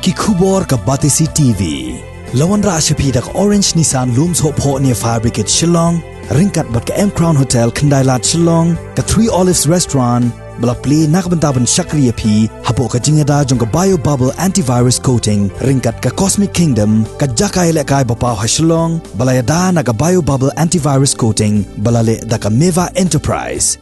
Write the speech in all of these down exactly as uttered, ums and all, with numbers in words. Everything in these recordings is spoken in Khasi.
Ki khubor ka Batesi T V. La wanrah sha phi da ka Orange Nissan Lum Sohphoh near Fire Brigade Shillong, ryngkat bad ka M Crown Hotel Khyndailad Shillong, ka Three Olives Restaurant, ba la plie na ka bynta ban shakri ïa phi hapoh ka jingïada jong ka Bio Bubble Antivirus Coating, ryngkat ka Cosmic Kingdom, ka jaka ïalehkai ba paw ha Shillong, ba la ïada na ka Bio Bubble Antivirus Coating, ba la leh da ka Meva Enterprise.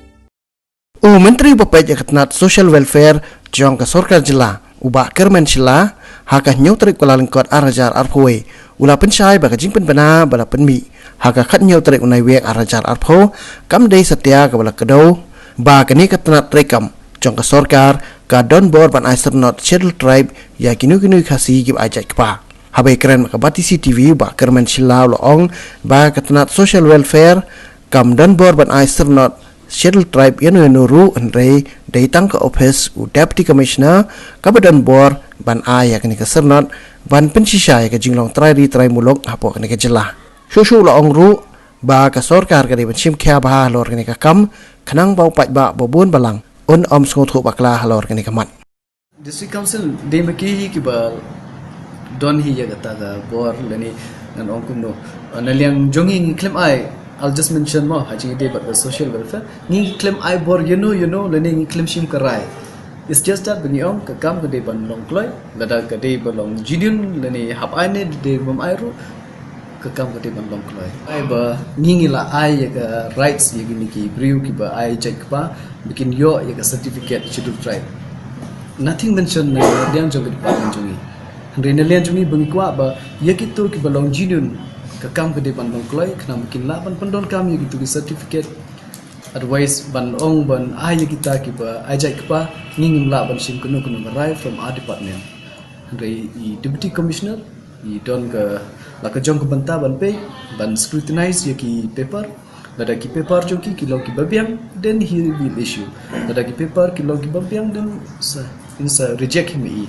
U Myntri ba peit ïa ka tnat Social Welfare jong ka Sorkar Jylla, u Bah Kyrmen Shylla, ha ka hynñiew tarik Kyllalyngkot ar hajar arphew wei, u la pynshai ba ka jingpynbna ba la pynmih ha ka khathynñiew tarik u Naiwieng ar hajar arphew, kam dei satia kaba la kdew, ba kane ka tnat treikam jong ka sorkar ka don bor ban ai syrnod Scheduled Tribe ïa kino kino ki Khasi kiba ai jait kpa. Haba ïakren bad ka Batesi T V, u Bah Kyrmen Shylla u la ong ba ka tnat Social Welfare kam don bor ban ai syrnod Scheduled Tribe ïano ïano ruh, hynrei dei tang ka ophis u Deputy Commissioner kaba don bor ban ai ïa kane ka syrnod ban pynshisha ïa ka jinglong trai ri trai muluk hapoh kane ka jylla. Shuh shuh u la ong ruh ba ka sorkar ka dei ban shim khia bha halor kane ka kam, khnang ba u paidbah ba bun balang un ym sngewthuh bakla halor kane ka mat. District Council dei ma ki hi kiba don hi ïa kata ka bor lane ngan ong kumno. Na liang jong ngi ngi khlem ai, I'll just mention mo, ha jingïadei bad ka social welfare, ngi khlem ai bor ïano ïano lane ngi khlem shim ka rai. It's just that ba ngi ong ka kam ka dei ban long kloi, lada ka dei ba long genuine lane hap ai ne dei bym ai ruh, ka kam ka dei ban long kloi. Ai ba ngi ngi la ai ïa ka rights ïa kine ki briew kiba ai jait kpa ba kin ïoh ïa ka certificate Scheduled Tribe. Nothing mention na liang jong ka department jong ngi. Hynrei na liang jong ngi ba ngi kwah ba ïa kito kiba long genuine ka kam ka dei ban long kloi, khnang ba kin lah ban pyndonkam ïa kito ki certificate. Otherwise ban ong ban ai ïa kita kiba ai jait kpa, ngi ngim lah ban shim kano kano ka rai from our department. Hynrei i Deputy Commissioner i don ka, la ka jong ka bynta ban peit, ban scrutinize ïa ki paper. Lada ki paper jong ki ki long kiba biang, then he will issue. Lada ki paper ki long kiba biang, then sa, in sa reject him i.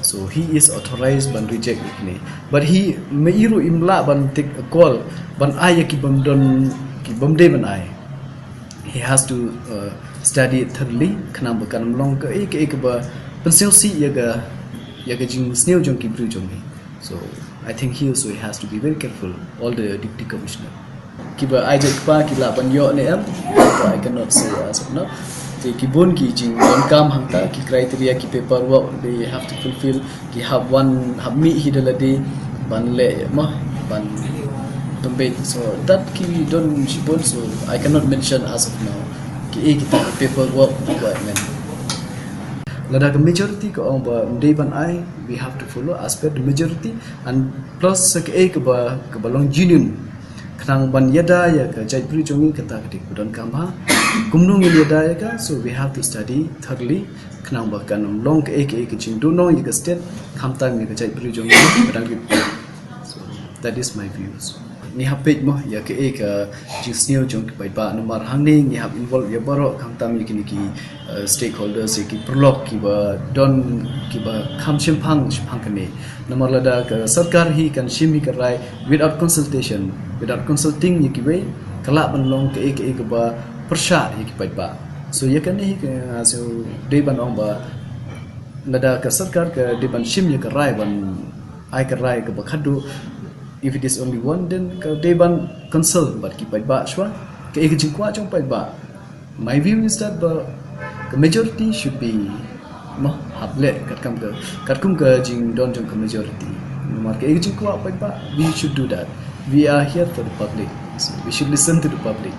So he is authorized ban reject ïa kine. But he, ma i ruh im lah ban take a call ban ai ïa ki bym don, ki bym dei ban ai. He has to, uh, study it thoroughly, khnang ba kan ym long kaei kaei kaba pynsngewsih ïa ka, ïa ka jingsniew jong ki briew jong ngi. So I think he also has to be very careful, all the Deputy Commissioner. Kiba ai jait kpa ki lah ban ïoh ne em, I cannot say as of now. Te ki bun ki jingdonkam hangta, ki criteria, ki paperwork they have to fulfill, ki hap wan, hap mih hi da lade ban leh mo, ban pynbeit. So that ki don shibun, so I cannot mention as of now kiei kita ki paperwork requirement. Lada ka majority ka ong ba ym dei ban ai, we have to follow as per the majority, and plus sa kaei kaba, kaba long genuine, khnang ban ïada ïa ka jaitbynriew jong ngi, kata ka dei kaba donkam bha. Kumno ngin ïada ïa ka, so we have to study thoroughly, khnang ba kan ym long kaei kaei ka jingduhnong ïa ka state, khamtam ïa ka jaitbynriew jong ngi ba dang rit. So that is my views. Ngi hap peit mo ïa kaei ka jingsniew jong ki paidbah, namar hangne ngi hap involve ïa baroh, khamtam ïa kine ki, uh, stakeholders, ïa ki paralok kiba don, kiba kham shemphang, shemphang kane. Namar lada ka sorkar hi kan shim hi ka rai without consultation, without consulting ïa kiwei, ka lah ban long kaei kaei kaba pyrshah ïa ki paidbah. So ïa kane hi ka, so dei ban ong ba lada ka sorkar ka dei ban shim ïa ka rai, ban ai ka rai kaba khadduh, if it is only one, then ka dei ban consult bad ki paidbah shuwa, kaei ka jingkwah jong paidbah. My view is that ba ka majority should be, mo, hap leh katkam ka, katkum ka jingdon jong ka majority. Namar kaei ka jingkwah paidbah, we should do that. We are here for the public. So we should listen to the public.